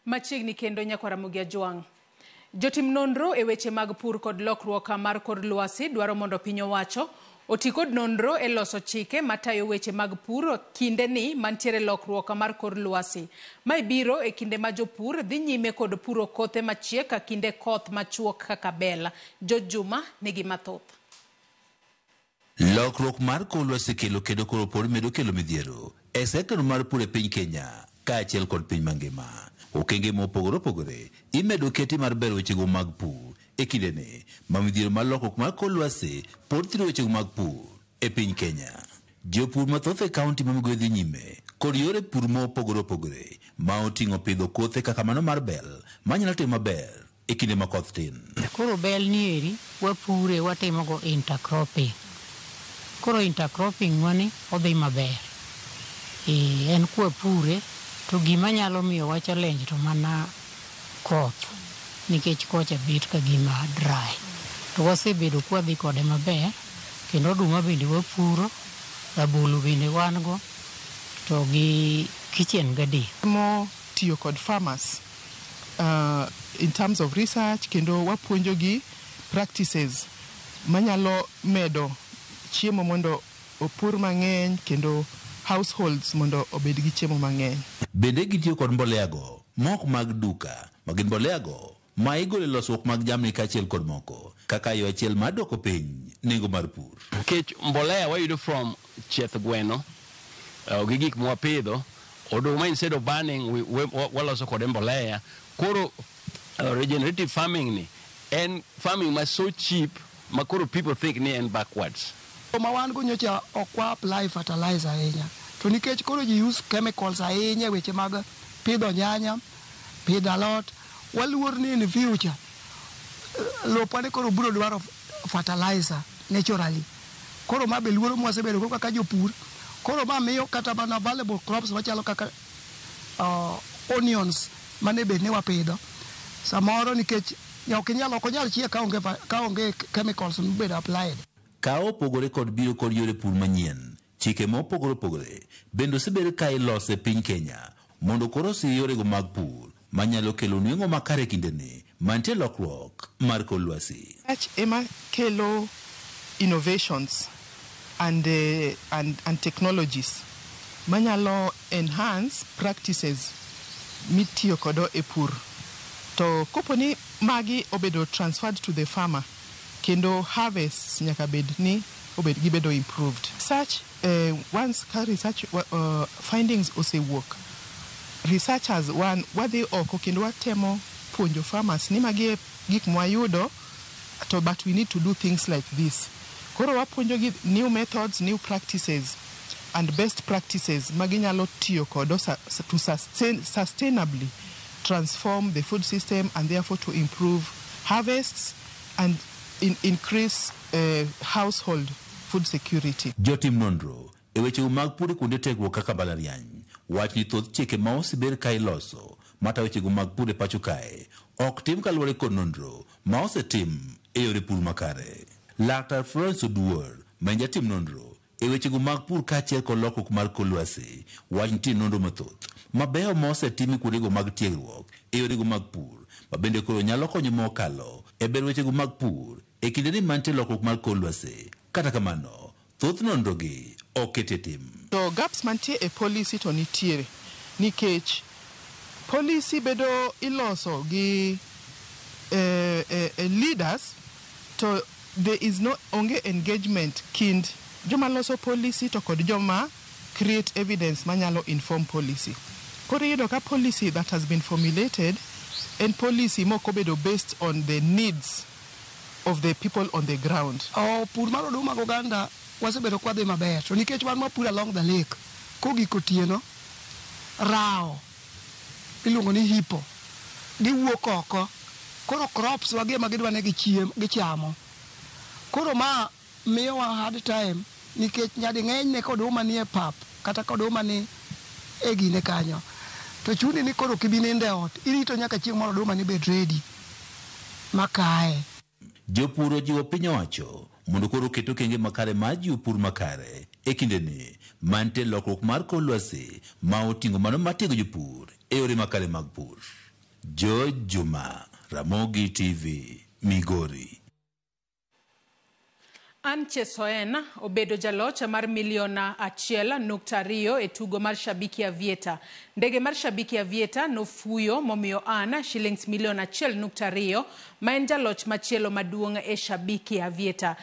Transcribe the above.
Machiegni kendo nyakwar Ramogi Ajwang'. Jotim nonro e weche mag pur kod lokruok mar kor lwasi dwaro mondo piny owacho oti kod nonro e loso chike matayo weche mag pur kinde ni mantiere lokruok mar kor lwasi. Mae biro e kinde ma jopur dhi nyime kod puro kothe machiek kinde koth machuok kaka bel. George Juma nigi mathoth. Lokruok mar kor lwasi kelo kendo koro pod medo kelo midhiero e sektor mar pur e piny Kenya kaachiel kod piny mangima. Okenge mopogore opogore imedo keti mar bero wechego mag pur e kindeni ma midhiero mar lokruok mar kor lwasi pod thiro wechego mag pur e piny Kenya. Jopur mathoth e kaunti ma Migori dhi nyime kod yore pur mopogore opogore ma oting'o pidho kothe kaka mano mar bel manyalo timo maber e kinde ma koth tin. Koro bel ni eri wapure watimo go intercropping. Koro intercropping wani odhi maber. E, en kwapure to gima nyalo miyowa challenge to mana koth nikech kocha bet ka gima dry. To wasebedo kwadhi kode maber kendo oduma bende wapuro, rabolo bende wan go to gi kitchen garden. Mo tiyo kod farmers in terms of research kendo wapuonjogi practices manyalo medo chiemo mondo opur mang'eny kendo households mondo obed gi chiemo mang'eny. Bende gitiyo kod mbolea go mok mag duka ma gin mbolea go ma igolo e losruok mag jamni kaachiel kod moko kaka yo achiel mar dwoko piny nengo mar pur. Nikech mbolea wayudo from chieth gweno gi gik mwapidho oduma instead of burning waloso kode mbolea koro regenerative farming ni en farming ma so cheap ma koro people think ni en backwards. Ma wan go nyocha ok wa apply fertilizer ahinya to nikech koro ji use chemicals ahinya e weche mag pidho nyanya pidho alot waluor ni in future lopwa ni koro biro dwaro fertilizer naturally koro ma be luoro mwasebedo go kaka jopur koro ma miyo kata mana valuable crops machalo kaka onions mane bed ni wapidho samoro nikech ok inyal ok onyal chiek kaonge kaonge chemicals mobedo applied. Ka opogore kod biro kod yore pur manyien, chike mopogore opogore bende osebed ka iloso e piny Kenya mondo koro osir yorego mag pur manyalo kelo nweng'o makare e kindeni mantie lokruok mar kor lwasi. Research ema kelo innovations and technologies manyalo enhance practices mitiyo kodo e pur. To kopo ni magi obedo transferred to the farmer kendo harvests nyaka bed ni obed gibedo improved. Research, once ka research findings osewuok, researchers wan wadhi oko kendo watemo puonjo farmers ni magi e gik mwayudo to but we need to do things like this. Koro wapuonjo gi new methods, new practices and best practices ma ginyalo tiyo kodo to sustainably transform the food system and therefore to improve harvests and increase household food security. Jotim nonro e weche mag pur e kuonde tiegruok kaka mbalariany wach ni thoth chike ma osebed ka iloso matayo wechego mag pur e pacho kae ok tim kaluwore kod nonro ma osetim e yore pur makare. Laktar Florence Oduor ma en jatim nonro e wechego mag pur kaachiel kod lokruok mar kor lwasi wach nitie nonro mathoth mabeyo ma osetim e kuondego mag tiegruok e yorego mag pur ma bende koro nyalo konyo mokalo e bero wechego mag pur e kindeni mantie lokruok mar kor lwasi. Kata kamano, thoth nonro gi ok ket e tim. To gaps mantie e policy to nitiere nikech policy bedo iloso gi leaders to there is no onge engagement kind joma loso policy to kod joma create evidence manyalo inform policy. Koro iyudo ka policy that has been formulated en policy mok obedo based on the needs of the people on the ground. Oh, pur mar oduma gi oganda wasebedo kwadhi maber to nikech wan wapuro along the lake kogik otieno rao iluongo ni hippo giwuok oko koro crops wagi ema gidwa ni gichiem gichamo koro ma miyowa hard time nikech nyading'eny ne koduma ni e pap kata koduma ni e gine kanyo to chuni ni koro ok ibi nindo e ot irito nyaka chieng' moro oduma ni bed ready makaye. Jopur ojiwo piny owacho mondo koro oket okenge makare mar jiwo pur makare e kindeni mantie lokruok mar kor lwasi ma oting'o mano mar tiego jopur e yore makare mag pur. George Juma, Ramogi TV, Migori. Ann Chesoen obedo jaloch mar milion 1.2 e tugo mar Shabiki Aviator. Ndege mar Shabiki Aviator nofuyo momiyo Ann shillings milion 1.2 ma en jaloch machielo maduong' e Shabiki Aviator.